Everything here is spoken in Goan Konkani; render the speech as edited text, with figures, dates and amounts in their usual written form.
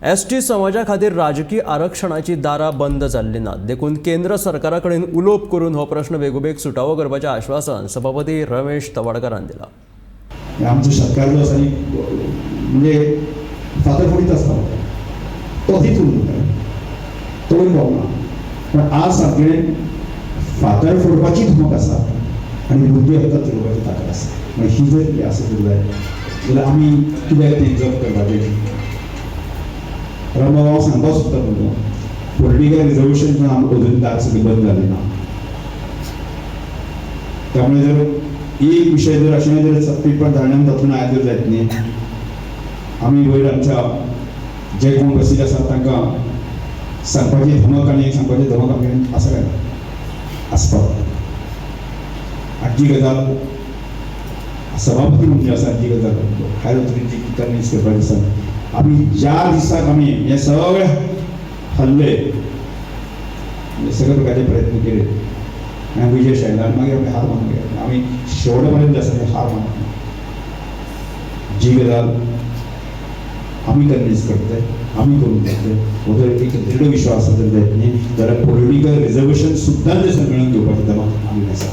एसटी समाजा खातीर राजकी आरक्षणाची दारां बंद जाल्ली नात, देखून केंद्र सरकारा कडेन उलोवप करून हो प्रश्न बेगोबेग सुटावो करपाचें आश्वासन सभापती रमेश तवडकारान दिलां. आमचो शेतकार जो आसा न्ही, म्हणजे फातर फोडीत आसता, तो थंयच उरता, तो वयर पावना. पण आज सामकें फातर फोडपाची धमक आसा आनी बुद्धी हक्कात चलोवपाची ताकद आसा. मागीर ही जर कितें आसत जाय जाल्यार आमी कित्याक तें जप करपाचें? रमबाब, हांव सांगपाक सोदता तुमकां, पॉलिटिकल रिजर्वेशन अजून दार सगळें बंद जालें ना. त्यामुळे जर एक विशय जर अशें जर पेपर धाडल्यान तातूंत आयज जर जायत न्ही, आमी वयर आमच्या जे कोण बशिल्ले आसात तांकां सांगपाची धमक आनी सांगपाची धमक आमचे आसा काय आसपाक. आनी जी गजाल सभापती म्हणजे आसा, जी गजाल हायर ऑथॉरिटी कन्विन्स करपाची आसा, आमी ज्या दिसाक आमी हे सगळे हल्ले, सगळे प्रकारचे प्रयत्न केले आनी विजय आयला आनी मागीर आमी हार मानून गेले. आमी शेवटा पर्यंत आसा ते हार मानत ना. जी गजाल आमी कन्विन्स करतले, आमी करूंक जातले, हो जर एक दृढ विश्वास जर जायत न्ही जाल्यार पॉलिटिकल रिजर्वेशन सुद्दां जे मेळोवन घेवपाची धमक आमी आसा.